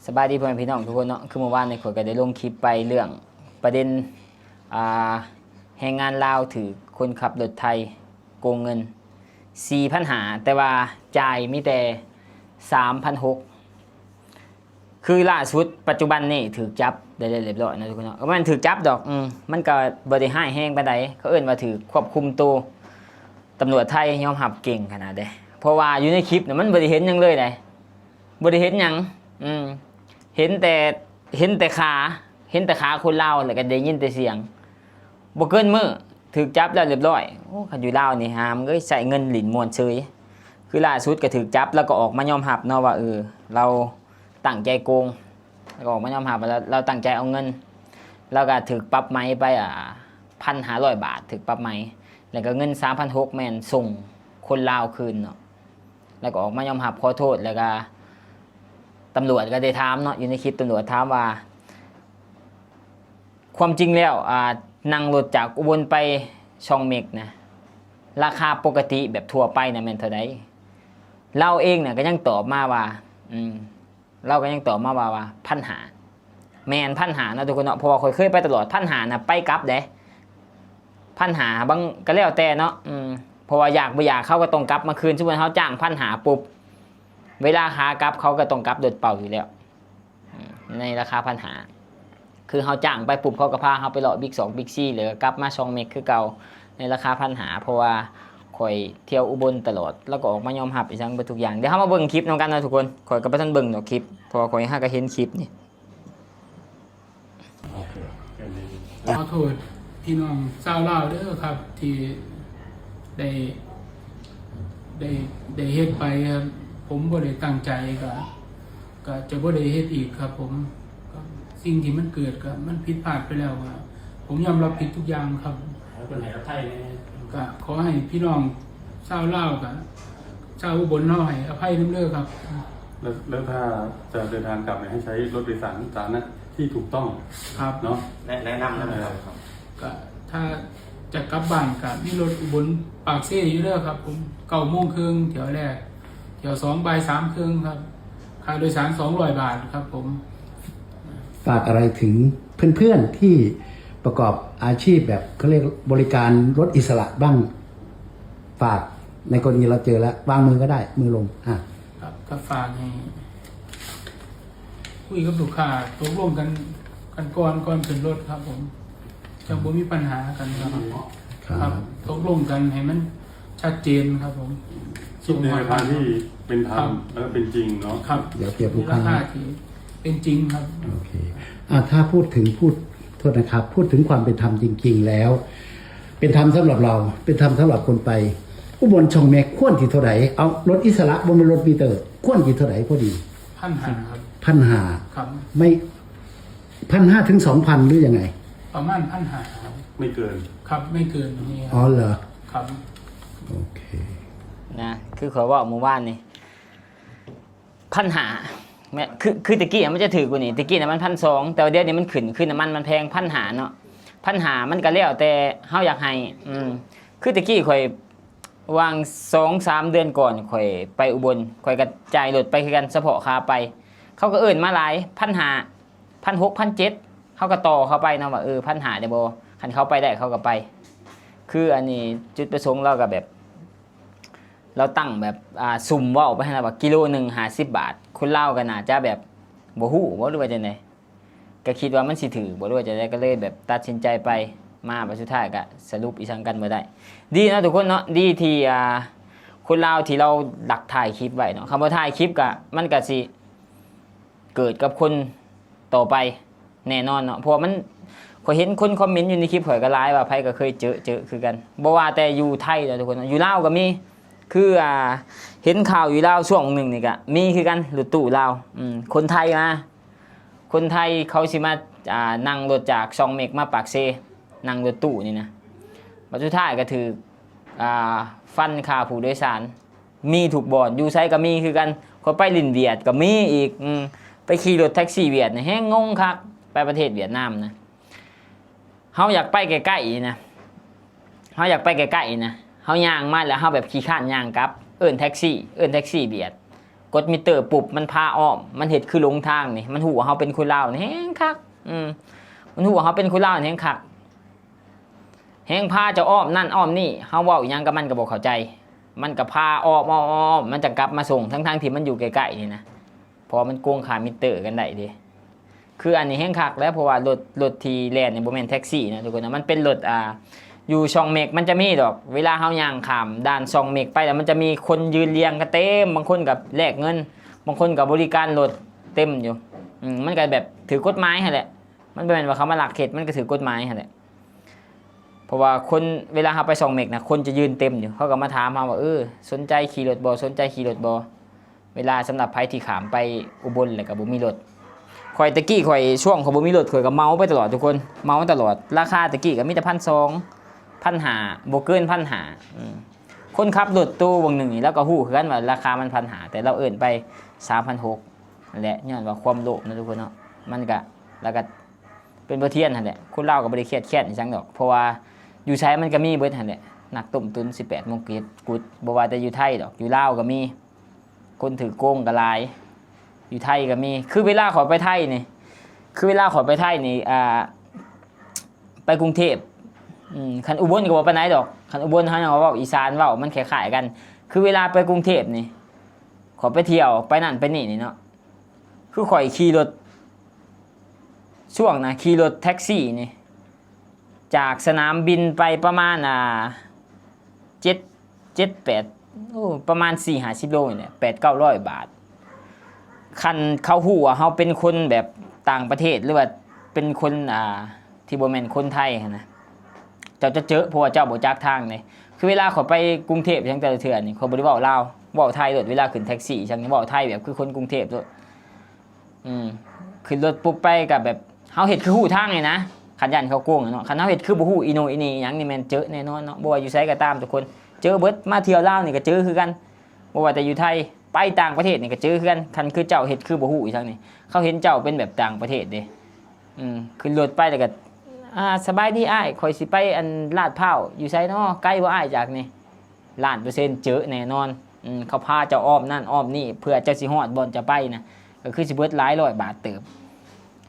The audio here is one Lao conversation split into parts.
ສະບາຍດີພໍ່ແມ່ພີ່ນ້ອງທຸກຄົນເນາະ, ຄືເມື່ອວານນີ້ຂ້ອຍກໍໄດ້ລົງຄລິບໄປເລື່ອງປະເດັນ ອ່າ ແຮງງານລາວຖືກຄົນຂັບລົດໄຖໂກງເງິນສີ່ພັນຫ້າ ແຕ່ວ່າຈ່າຍມີແຕ່ສາມພັນຫົກ. ຄືລ່າສຸດປັດຈຸບັນນີ້ຖືກຈັບໄດ້ລຽບຮ້ອຍເນາະທຸກຄົນເນາະ, ກໍບໍ່ແມ່ນຖືກຈັບດອກ ອືມ ມັນກໍບໍ່ໄດ້ຮ້າຍແຮງປານໃດ, ເຂົາເອີ້ນວ່າຖືກຄວບຄຸມໂຕ. ຕຳຫຼວດໄທຍອມຮັບເກັ່ງຂະໜາດເດ້ ເພາະວ່າຢູ່ໃນຄລິບນະ ມັນບໍ່ໄດ້ເຫັນຫຍັງເລີຍເດ້. ບໍ່ໄດ້ເຫັນຫຍັງ ອືມ ເຫັນແຕ່ ເຫັນແຕ່ຂາ ເຫັນແຕ່ຂາຄົນລາວ ແລ້ວກໍໄດ້ຍິນແຕ່ສຽງ. ບໍ່ເກີນມື້ຖືກຈັບແລ້ວລຽບຮ້ອຍ. ໂອ້ ຄັນຢູ່ລາວນີ້ຫາມເອີຍ ໃຊ້ເງິນຫຼິ້ນມ່ວນເຊີຍ. ຄືລ່າສຸດກໍຖືກຈັບ ແລ້ວກໍອອກມາຍອມຮັບເນາະວ່າ ເອີ ລາວຕັ້ງໃຈໂກງ, ແລ້ວກໍອອກມາຍອມຮັບວ່າລາວ ລາວຕັ້ງໃຈເອົາເງິນ. ລາວກໍຖືກປັບໃໝໄປ ອ່າ ພັນຫ້າຮ້ອຍບາດ ຖືກປັບໃໝ, ແລ້ວກໍເງິນສາມພັນຫົກແມ່ນສົ່ງຄົນລາວຄືນເນາະ. ແລ້ວກໍອອກມາຍອມຮັບຂໍໂທດ ແລ້ວກໍຕຳຫຼວດກໍໄດ້ຖາມເນາະ, ຢູ່ໃນຄລິບຕຳຫຼວດຖາມວ່າ ຄວາມຈິງແລ້ວ ອ່າ ນັ່ງລົດຈາກອຸບົນໄປຊ່ອງເມັກນະ ລາຄາປົກກະຕິແບບທົ່ວໄປນະແມ່ນເທົ່າໃດ? ລາວເອງນະກໍຍັງຕອບມາວ່າ ອືມ ລາວກໍຍັງຕອບມາວ່າ ວ່າພັນຫ້າ. ແມ່ນ ພັນຫ້າເນາະທຸກຄົນເນາະ, ເພາະວ່າຂ້ອຍເຄີຍໄປຕະຫຼອດ ພັນຫ້ານະ ໄປກັບເດ້. ພັນຫ້າ ບາງ ກໍແລ້ວແຕ່ເນາະ ອືມ ເພາະວ່າຢາກບໍ່ຢາກເຂົາກໍຕ້ອງກັບມາຄືນ. ສົມມຸດເຮົາຈ້າງພັນຫ້າປຸບ ເວລາຂາກັບເຂົາກໍຕ້ອງກັບລົດເປົ່າຢູ່ແລ້ວ ອືມ ໃນລາຄາພັນຫ້າ. ຄືເຮົາຈ້າງໄປປຸບ ເຂົາກໍພາເຮົາໄປເລາະບິກສອງບິກຊີ ແລ້ວກໍກັບມາຊ່ອງເມັກຄືເກົ່າ ໃນລາຄາພັນຫ້າ. ເພາະວ່າຂ້ອຍທ່ຽວອຸບົນຕະຫຼອດ ແລ້ວກໍອອກມາຍອມຮັບອີ່ຫຍັງເບິດທຸກຢ່າງ. ດຽວເຮົາມາເບິ່ງຄລິບນຳກັນເນາະທຸກຄົນ, ຂ້ອຍກໍບໍ່ທັນເບິ່ງດອກຄລິບ ເພາະວ່າຂ້ອຍຫາກໍເຫັນຄລິບນີ້. ຂໍໂທດພີ່ນ້ອງຊາວລາວເດີຄັບ ທີ່ໄດ້ ໄດ້ ໄດ້ເຮັດໄປຄັບ. ຜົມບໍ່ໄດ້ຕັ້ງໃຈ ກໍ ກໍຈະບໍ່ໄດ້ເຮັດອີກຄັບຜົມ. ກໍສິ່ງທີ່ມັນເກີດ ກໍມັນຜິດພາດໄປແລ້ວ, ກໍຜົມຍອມຮັບຜິດທຸກຢ່າງຄັບ. ໃຫ້ເພິ່ນໃຫ້ອະໄພແດ່. ກໍຂໍໃຫ້ພີ່ນ້ອງຊາວລາວ ກໍຊາວອຸບົນເຮົາໃຫ້ອະໄພນຳເດີຄັບ. แล้ว แล้วถ้าจะเดินทางกลับเนี่ย ให้ใช้รถโดยสารสาธารณะที่ถูกต้อง ครับ เนาะ แนะ แนะนำนำ เออ ครับ ก็ถ้าจะกลับบ้านก็มีรถอุบลปากเซอยู่เด้อครับผม เก้าโมงครึ่งเที่ยวแรก เที่ยวสองบ่ายสามครึ่งครับ ค่าโดยสารสองร้อยบาทครับผม. ฝากอะไรถึงเพื่อนๆที่ประกอบอาชีพแบบ เขาเรียกบริการรถอิสระบ้าง ฝากในกรณีเราเจอแล้ว วางมือก็ได้ มือลง อ่ะ ครับ ก็ฝากให้ คุยกับลูกค้า ตกลงกัน กันก่อน ก่อนขึ้นรถครับผม จั่งบ่มีปัญหากันครับ ครับ ครับ ตกลงกันให้มันชัดเจนครับผม คิดในราคาที่เป็นธรรม ครับ แล้วก็เป็นจริงเนาะ ครับ อย่าเปรียบลูกค้า ในราคาที่เป็นจริงครับ โอเค อ่ะ ถ้าพูดถึง พูด โทษนะครับ พูดถึงความเป็นธรรมจริงๆแล้ว เป็นธรรมสำหรับเรา เป็นธรรมสำหรับคนไป อุบลช่องเมกควรสิเท่าใด เอารถอิสระ บ่แม่นรถมิเตอร์ ควรสิเท่าใดพอดี พันห้าครับ พันห้า ครับ ไม่ พันห้าถึงสองพัน หรือยังไง ประมาณพันห้าครับ ไม่เกิน ครับ ไม่เกินนี้ครับ อ๋อเหรอ ครับ โอเค นะ คือข้อยเว้ามื้อวานนี้ พันห้า ແມ່ນ ຄື ຄືແຕ່ກີ້ມັນຈະຖືກກວ່ານີ້ ແຕ່ກີ້ນະມັນພັນສອງ ແຕ່ວ່າດຽວນີ້ມັນຂຶ້ນ ຄືນ້ຳມັນມັນແພງ ພັນຫ້າເນາະ ພັນຫ້າ ມັນກໍແລ້ວແຕ່ເຮົາຢາກໃຫ້ ອືມ ຄືແຕ່ກີ້ຂ້ອຍ ຫວ່າງສອງສາມເດືອນກ່ອນ ຂ້ອຍໄປອຸບົນ ຂ້ອຍກໍຈ່າຍລົດໄປຄືກັນ ສະເພາະຂາໄປ ເຂົາກໍເອີ້ນມາຫຼາຍ ພັນຫ້າ ພັນຫົກ ພັນເຈັດ ເຮົາກໍຕໍ່ເຂົາໄປເນາະວ່າ ເອີ ພັນຫ້າ ໄດ້ບໍ່ ຄັນເຂົາໄປໄດ້ເຂົາກໍໄປ ຄືອັນນີ້ຈຸດປະສົງລາວກໍແບບ ລາວຕັ້ງແບບ ອ່າ ສຸ່ມເວົ້າໄປຫັ້ນນະວ່າ ກິໂລໜຶ່ງຫ້າສິບບາດ ຄົນລາວກໍໜ້າຈະແບບບໍ່ຮູ້ບໍ່ ຫຼືວ່າຈັ່ງໃດ ກໍຄິດວ່າມັນຊິຖືກບໍ່ ຫຼືວ່າຈັ່ງໃດ ກໍເລີຍແບບຕັດສິນໃຈໄປມາ ບັດສຸດທ້າຍກໍສະຫຼຸບອີ່ຫຍັງກັນບໍ່ໄດ້. ດີເນາະທຸກຄົນເນາະ ດີທີ່ ອ່າ ຄົນລາວທີ່ລາວດັກຖ່າຍຄລິບໄວ້ເນາະ ຄັນບໍ່ຖ່າຍຄລິບກໍ ມັນກໍຊິເກີດກັບຄົນຕໍ່ໄປ ແນ່ນອນເນາະ ເພາະວ່າມັນ ຂ້ອຍເຫັນຄົນຄອມເມັນຢູ່ໃນຄລິບຂ້ອຍກໍຫຼາຍວ່າ ໃຜກໍເຄີຍເຈີ ເຈີຄືກັນ ບໍ່ວ່າແຕ່ຢູ່ໄທເນາະທຸກຄົນເນາະ ຢູ່ລາວກໍມີ ຄື ອ່າ ເຫັນຂ່າວຢູ່ລາວຊ່ວງໜຶ່ງນີ້ກໍມີຄືກັນ ລົດຕູ້ລາວ ອືມ ຄົນໄທມາ ຄົນໄທເຂົາຊິມາ ອ່າ ນັ່ງລົດຈາກຊ່ອງເມັກມາປາກເຊ ນັ່ງລົດຕູ້ນີ້ນະ ບັດສຸດທ້າຍກໍຖືກ ອ່າ ຟັນຂ້າຜູ້ໂດຍສານ. ມີທຸກບ່ອນ ຢູ່ໃສກໍມີຄືກັນ ຂ້ອຍໄປຫຼິ້ນຫວຽດກໍມີອີກ ອືມ ໄປຂີ່ລົດແທັກຊີຫວຽດນີ້ແຮງງົງຄັກ ໄປປະເທດຫວຽດນາມນະ ເຮົາຢາກໄປໃກ້ໆນີ້ນະ ເຮົາຢາກໄປໃກ້ໆນີ້ນະ ເຮົາຍ່າງມາແລ້ວ ເຮົາແບບຂີ້ຄ້ານຍ່າງກັບ ເອີ້ນແທັກຊີ ເອີ້ນແທັກຊີຫວຽດ ກົດມິເຕີປຸບ ມັນພາອ້ອມ ມັນເຮັດຄືຫຼົງທາງນີ້ ມັນຮູ້ວ່າເຮົາເປັນຄົນລາວນີ້ແຮງຄັກ. ອືມ ມັນຮູ້ວ່າເຮົາເປັນຄົນລາວນີ້ແຮງຄັກ ແຮງພາເຈົ້າອ້ອມນັ້ນອ້ອມນີ້ ເຮົາເວົ້າອີ່ຫຍັງກັບມັນກໍບໍ່ເຂົ້າໃຈ ມັນກໍພາອ້ອມໆໆ ມັນຈະກັບມາສົ່ງ ທັງໆທີ່ມັນຢູ່ໃກ້ໆນີ້ນະ ເພາະວ່າມັນໂກງຄ່າມິເຕີກັນໄດ້ເດ້. ຄືອັນນີ້ແຮງຄັກແຫຼະ ເພາະວ່າລົດ ລົດທີ່ແລ່ນນີ້ບໍ່ແມ່ນແທັກຊີນະທຸກຄົນນະ ມັນເປັນລົດ ອ່າ ຢູ່ຊ່ອງເມັກ ມັນຈະມີດອກ ເວລາເຮົາຍ່າງຂ້າມດ່ານຊ່ອງເມັກໄປແລ້ວ ມັນຈະມີຄົນຢືນລຽງກັນເຕັມ ບາງຄົນກໍແລກເງິນ ບາງຄົນກໍບໍລິການລົດເຕັມຢູ່. ອືມ ມັນກໍແບບຖືກກົດໝາຍຫັ້ນແຫຼະ ມັນບໍ່ແມ່ນວ່າເຂົາມາລັກເຮັດ ມັນກໍຖືກກົດໝາຍຫັ້ນແຫຼະ. ເພາະວ່າຄົນ ເວລາເຮົາໄປຊ່ອງເມັກນະ ຄົນຈະຢືນເຕັມຢູ່ ເຂົາກໍມາຖາມເຮົາວ່າ ເອີ ສົນໃຈຂີ່ລົດບໍ່ ສົນໃຈຂີ່ລົດບໍ່ ເວລາສຳລັບໃຜທີ່ຂ້າມໄປອຸບົນແລ້ວກໍບໍ່ມີລົດ. ຂ້ອຍ ແຕ່ກີ້ຂ້ອຍ ຊ່ວງຂ້ອຍບໍ່ມີລົດ ຂ້ອຍກໍເໝົາໄປຕະຫຼອດທຸກຄົນ ເໝົາຕະຫຼອດ. ລາຄາແຕ່ກີ້ກໍມີແຕ່ພັນສອງ ພັນຫ້າ ບໍ່ເກີນພັນຫ້າ. ອືມ ຄົນຂັບລົດໂຕຫວ່າງໜຶ່ງນີ້ ລາວກໍຮູ້ຄືກັນວ່າລາຄາມັນພັນຫ້າ ແຕ່ລາວເອີ້ນໄປສາມພັນຫົກ ນັ້ນແຫຼະ ຍ້ອນວ່າຄວາມໂລບເນາະທຸກຄົນເນາະ ມັນກໍ ລາວກໍ ເປັນບົດຮຽນຫັ້ນແຫຼະ ຄົນລາວກໍບໍ່ໄດ້ຄຽດແຄ້ນອີ່ຫຍັງດອກ ເພາະວ່າຢູ່ໃສມັນກໍມີເບິດຫັ້ນແຫຼະ ນັກຕົ້ມຕຸ໋ນສິບແປດມົງກຸດ ບໍ່ວ່າແຕ່ຢູ່ໄທດອກ ຢູ່ລາວກໍມີ ຄົນຖືກໂກງກໍຫຼາຍ ຢູ່ໄທກໍມີ. ຄືເວລາຂ້ອຍໄປໄທນີ້ ຄືເວລາຂ້ອຍໄປໄທນີ້ ອ່າ ໄປກຸງເທບ ອືມ ຄັນອຸບົນກໍບໍ່ປານໃດດອກ ຄັນອຸບົນເຮົາຍັງເວົ້າອີສານເວົ້າ ມັນຄ້າຍໆກັນ. ຄືເວລາໄປກຸງເທບນີ້ ຂ້ອຍໄປທ່ຽວ ໄປນັ້ນໄປນີ້ນີ້ເນາະ ຄືຂ້ອຍຂີ່ລົດ ຊ່ວງນະ ຂີ່ລົດແທັກຊີນີ້ ຈາກສະໜາມບິນໄປປະມານ ອ່າ ເຈັດ ເຈັດ ແປດ ໂອ້ ປະມານສີ່ຫ້າສິບໂລນີ້ແຫຼະ ແປດເກົ້າຮ້ອຍບາດ. ຄັນເຂົາຮູ້ວ່າເຮົາເປັນຄົນແບບຕ່າງປະເທດ ຫຼືວ່າເປັນຄົນ ອ່າ ທີ່ບໍ່ແມ່ນຄົນໄທຫັ້ນນະ ເຈົ້າຈະເຈິ ເພາະວ່າເຈົ້າບໍ່ຈັກທາງເດ້. ຄືເວລາຂ້ອຍໄປກຸງເທບຫຍັງແຕ່ລະເທື່ອນີ້ ຂ້ອຍບໍ່ໄດ້ເວົ້າລາວ ເວົ້າໄທໂລດ ເວລາຂຶ້ນແທັກຊີຫຍັງນີ້ ເວົ້າໄທແບບຄືຄົນກຸງເທບໂລດ. ອືມ ຂຶ້ນລົດປຸບໄປກໍແບບ ເຮົາເຮັດຄືຮູ້ທາງນີ້ນະ ຄັນຢ້ານເຂົາໂກງເນາະ. ຄັນເຮົາເຮັດຄືບໍ່ຮູ້ອີໂໜອີເໜຫຍັງນີ້ ແມ່ນເຈິແນ່ນອນເນາະ ບໍ່ວ່າຢູ່ໃສກໍຕາມທຸກຄົນ ເຈິເບິດ. ມາທ່ຽວລາວນີ້ກໍເຈິຄືກັນ ບໍ່ວ່າແຕ່ຢູ່ໄທ ໄປຕ່າງປະເທດນີ້ກໍເຈິຄືກັນ. ຄັນຄືເຈົ້າເຮັດຄືບໍ່ຮູ້ອີ່ຫຍັງນີ້ ເຂົາເຫັນເຈົ້າເປັນແບບຕ່າງປະເທດເດ້ ອືມ ຂຶ້ນລົດໄປແລ້ວກໍ ອ່າ ສະບາຍດີອ້າຍ ຂ້ອຍຊິໄປອັນລາດພ້າວ ຢູ່ໃສນໍ ໄກບໍ່ອ້າຍຈາກນີ້? ລ້ານເປີເຊັນເຈິແນ່ນອນ. ອືມ ເຂົາພາເຈົ້າອ້ອມນັ້ນອ້ອມນີ້ ເພື່ອເຈົ້າຊິຮອດບ່ອນເຈົ້າໄປນະ ກໍຄືຊິເບິດຫຼາຍຮ້ອຍບາດເຕີບ.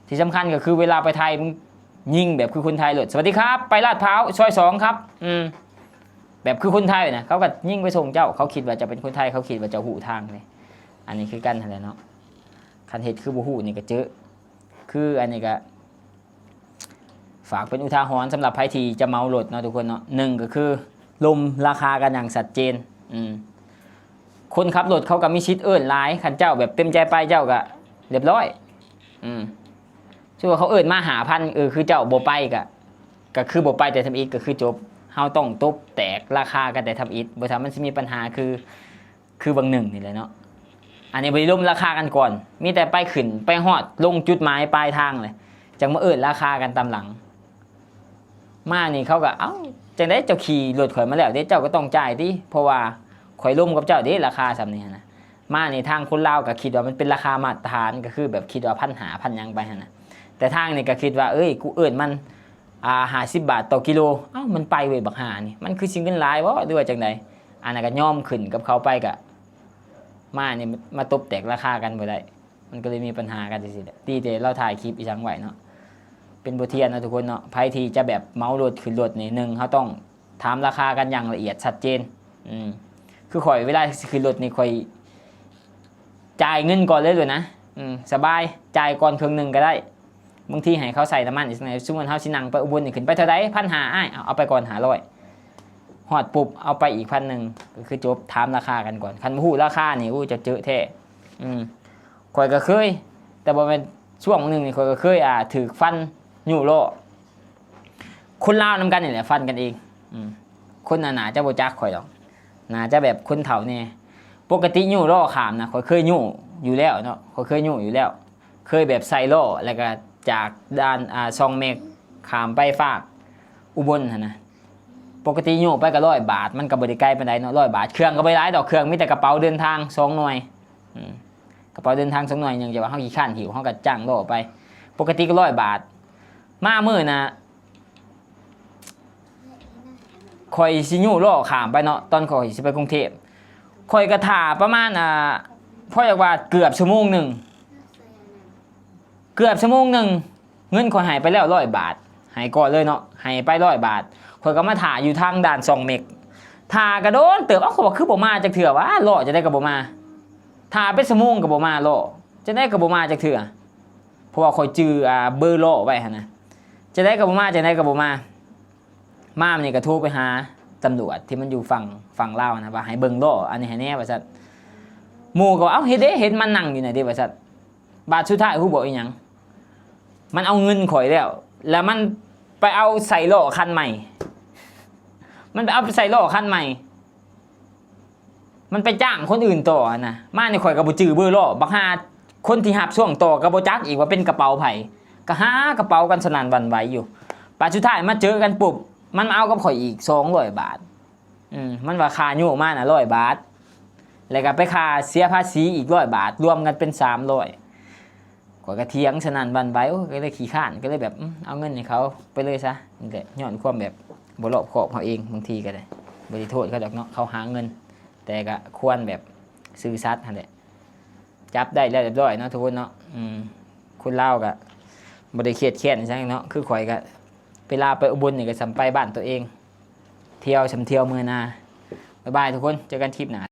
ທີ່ສຳຄັນກໍຄືເວລາໄປໄທ ມຶງຍິງແບບຄືຄົນໄທໂລດ ສະຫວັດດີຄັບ ໄປລາດພ້າວຊອຍສອງຄັບ ອືມ ແບບຄືຄົນໄທນະ ເຂົາກໍຍິງໄປສົ່ງເຈົ້າ ເຂົາຄິດວ່າເຈົ້າເປັນຄົນໄທ ເຂົາຄິດວ່າເຈົ້າຮູ້ທາງເດ້. ອັນນີ້ຄືກັນຫັ້ນແຫຼະເນາະ ຄັນເຮັດຄືບໍ່ຮູ້ນີ້ກໍເຈິ. ຄືອັນນີ້ກໍ ຝາກເປັນອຸທາຫອນສຳລັບໃຜທີ່ຈະເໝົາລົດເນາະທຸກຄົນເນາະ. ໜຶ່ງກໍຄືລົມລາຄາກັນຢ່າງຊັດເຈນ ອືມ ຄົນຂັບລົດເຂົາກໍມີສິດເອີ້ນຫຼາຍ ຄັນເຈົ້າແບບເຕັມໃຈໄປ ເຈົ້າກໍລຽບຮ້ອຍ ອືມ ສົມມຸດວ່າເຂົາເອີ້ນມາຫ້າພັນ ເອີ ຄືເຈົ້າບໍ່ໄປກໍ ກໍຄືບໍ່ໄປແຕ່ທຳອິດ ກໍຄືຈົບ. ເຮົາຕ້ອງຕົບແຕກລາຄາກັນແຕ່ທຳອິດ ບໍ່ຊັ້ນມັນຊິມີບັນຫາຄື ຄືຫວ່າງໜຶ່ງນີ້ແຫຼະເນາະ. ອັນນີ້ບໍ່ໄດ້ລົມລາຄາກັນກ່ອນ ມີແຕ່ໄປຂຶ້ນໄປຮອດລົງຈຸດໝາຍປາຍທາງເລີຍ ຈັ່ງມາເອີ້ນລາຄາກັນຕາມຫຼັງ. ມານີ້ເຂົາກໍ ເອົ້າ ຈັ່ງໃດເຈົ້າຂີ່ລົດຂ້ອຍມາແລ້ວເດ້ ເຈົ້າກໍຕ້ອງຈ່າຍຕິ ເພາະວ່າຂ້ອຍລົມກັບເຈົ້າເດ້ ລາຄາສ່ຳນີ້ຫັ້ນນະ. ມານີ້ທາງຄົນລາວກໍຄິດວ່າມັນເປັນລາຄາມາດຕະຖານ ກໍຄືແບບຄິດວ່າພັນຫ້າ ພັນຫຍັງໄປຫັ້ນນະ ແຕ່ທາງນີ້ກໍຄິດວ່າ ເອີຍ ກູເອີ້ນມັນ ອ່າ ຫ້າສິບບາດຕໍ່ກິໂລ ເອົ້າ ມັນໄປເວີຍບັກຫ່ານີ້ ມັນຄືຊິເງິນຫຼາຍບໍ່ ຫຼືວ່າຈັ່ງໃດ? ອັນນັ້ນກໍຍອມຂຶ້ນກັບເຂົາໄປ ກໍມານີ້ມາຕົບແຕກລາຄາກັນບໍ່ໄດ້ ມັນກໍເລີຍມີບັນຫາກັນຈັ່ງຊີ້ແຫຼະ. ດີແຕ່ລາວຖ່າຍຄລິບອີ່ຫຍັງໄວ້ເນາະ ເປັນບົດຮຽນເນາະທຸກຄົນເນາະ. ໃຜທີ່ຈະແບບເໝົາລົດຂຶ້ນລົດນີ້ ໜຶ່ງ ເຮົາຕ້ອງຖາມລາຄາກັນຢ່າງລະອຽດຊັດເຈນ ອືມ ຄືຂ້ອຍເວລາຊິຂຶ້ນລົດນີ້ ຂ້ອຍຈ່າຍເງິນກ່ອນເລີຍໂລດນະ ອືມ ສະບາຍ ຈ່າຍກ່ອນເຄິ່ງໜຶ່ງກໍໄດ້. ບາງທີໃຫ້ເຂົາໃສ່ນ້ຳມັນອີກ ສົມມຸດເຮົາຊິນັ່ງໄປອຸບົນນີ້ ຂຶ້ນໄປເທົ່າໃດ? ພັນຫ້າ ອ້າຍ ເອົາ ເອົາໄປກ່ອນຫ້າຮ້ອຍ ຮອດປຸບເອົາໄປອີກພັນໜຶ່ງ ກໍຄືຈົບ ຖາມລາຄາກັນກ່ອນ. ຄັນບໍ່ຮູ້ລາຄານີ້ ໂອ້ ເຈົ້າເຈິແທ້ ອືມ ຂ້ອຍກໍເຄີຍ ແຕ່ບໍ່ແມ່ນ ຊ່ວງໜຶ່ງນີ້ຂ້ອຍກໍເຄີຍ ອ່າ ຖືກຟັນຍູ້ລໍ້ ຄົນລາວນຳກັນນີ້ແຫຼະຟັນກັນເອງ ອືມ ຄົນນັ້ນໜ້າຈະບໍ່ຈັກຂ້ອຍດອກ ໜ້າຈະແບບຄົນເຖົ້າແດ່. ປົກກະຕິຍູ້ລໍ້ຂ້າມນະ ຂ້ອຍເຄີຍຍູ້ຢູ່ແລ້ວເນາະ ຂ້ອຍເຄີຍຍູ້ຢູ່ແລ້ວ ເຄີຍແບບໃສ່ລໍ້ ແລ້ວກໍຈາກດ່ານ ອ່າ ຊ່ອງເມັກ ຂ້າມໄປຟາກອຸບົນຫັ້ນນະ. ປົກກະຕິຍູ້ໄປກໍຮ້ອຍບາດ ມັນກໍບໍ່ໄດ້ໄກປານໃດເນາະ ຮ້ອຍບາດ. ເຄື່ອງກໍບໍ່ໄດ້ຫຼາຍດອກ ເຄື່ອງມີແຕ່ກະເປົາເດີນທາງສອງໜ່ວຍ ອືມ ກະເປົາເດີນທາງສອງໜ່ວຍ ເນື່ອງຈາກວ່າເຮົາຂີ້ຄ້ານຫິ້ວ ເຮົາກໍຈ້າງລໍ້ໄປ. ປົກກະຕິກໍຮ້ອຍບາດ ມາມື້ນະ ຂ້ອຍຊິຍູ້ລໍ້ຂ້າມໄປເນາະ ຕອນຂ້ອຍຊິໄປກຸງເທບ ຂ້ອຍກໍຖ້າປະມານ ອ່າ ພໍຢາກວ່າເກືອບຊົ່ວໂມງໜຶ່ງ ເກືອບຊົ່ວໂມງໜຶ່ງ ເງິນຂ້ອຍໃຫ້ໄປແລ້ວຮ້ອຍບາດ ໃຫ້ກ່ອນເລີຍເນາະ ໃຫ້ໄປຮ້ອຍບາດ. ຂ້ອຍກໍມາຖ້າຢູ່ທາງດ່ານຊ່ອງເມັກ ຖ້າກໍໂດນເຕີບ. ເອົ້າ ຂ້ອຍວ່າຄືບໍ່ມາຈັກເທື່ອວະ ລໍຈັ່ງໃດກໍບໍ່ມາ ຖ້າເປັນຊົ່ວໂມງກໍບໍ່ມາ ລໍຈັ່ງໃດກໍບໍ່ມາຈັກເທື່ອ ເພາະວ່າຂ້ອຍຈື່ ອ່າ ເບີລໍ້ໄວ້ຫັ້ນນະ ຈັ່ງໃດກໍບໍ່ມາ ຈັ່ງໃດກໍບໍ່ມາ. ມານີ້ກໍໂທໄປຫາຕຳຫຼວດທີ່ມັນຢູ່ຝັ່ງ ຝັ່ງລາວນະ ວ່າໃຫ້ເບິ່ງລໍ້ອັນນີ້ໃຫ້ແດ່ວ່າຊັ້ນ. ໝູ່ກໍວ່າ ເອົ້າ ເຫັນເດ້ ເຫັນມັນນັ່ງຢູ່ນັ້ນເດ້ວ່າຊັ້ນ. ບາດສຸດທ້າຍຮູ້ບໍ່ອີຫຍັງ? ມັນເອົາເງິນຂ້ອຍແລ້ວ ແລ້ວມັນໄປເອົາໃສ່ລໍ້ຄັນໃໝ່ ມັນໄປເອົາໃສ່ລໍ້ຄັນໃໝ່ ມັນໄປຈ້າງຄົນອື່ນຕໍ່ຫັ້ນນະ. ມານີ້ຂ້ອຍກໍບໍ່ຈື່ເບີລໍ້ ບັກຫ່າຄົນທີ່ຮັບຊ່ວງຕໍ່ກໍບໍ່ຈັກອີກວ່າເປັນກະເປົາໃຜ ກໍຫາກະເປົາກັນສະໜັ່ນຫວັ່ນໄຫວຢູ່. ບາດສຸດທ້າຍມາເຈີກັນປຸບ ມັນມາເອົາກັບຂ້ອຍອີກສອງຮ້ອຍບາດ. ອືມ ມັນວ່າຄ່າໂຍກມານະຮ້ອຍບາດ ແລ້ວກໍໄປຄ່າເສຍພາສີອີກຮ້ອຍບາດ ລວມກັນເປັນສາມຮ້ອຍ. ຂ້ອຍກໍຖຽງສະໜັ່ນຫວັ່ນໄຫວ ໂອ້ ກໍເລີຍຂີ້ຄ້ານ ກໍເລີຍແບບ ອືມ ເອົາເງິນໃຫ້ເຂົາໄປເລີຍຊະ. ນີ້ແຫຼະ ຍ້ອນຄວາມແບບບໍ່ລອບຄອບເຮົາເອງ ບາງທີກໍໄດ້ ບໍ່ໄດ້ໂທດເຂົາດອກເນາະ ເຂົາຫາເງິນ ແຕ່ກໍຄວນແບບຊື່ສັດຫັ້ນແຫຼະ. ຈັບໄດ້ແລ້ວຮຽບຮ້ອຍເນາະທຸກຄົນເນາະ. ອືມ ຄົນລາວກໍບໍ່ໄດ້ຄຽດແຄ້ນຫຍັງເນາະ ຄືຂ້ອຍກໍເວລາໄປອຸບົນນີ້ກໍສ່ຳໄປບ້ານຕົວເອງ ທ່ຽວສ່ຳທ່ຽວເມືອນາ. ບາຍບາຍທຸກຄົນ ເຈີກັນຄລິບໜ້າ.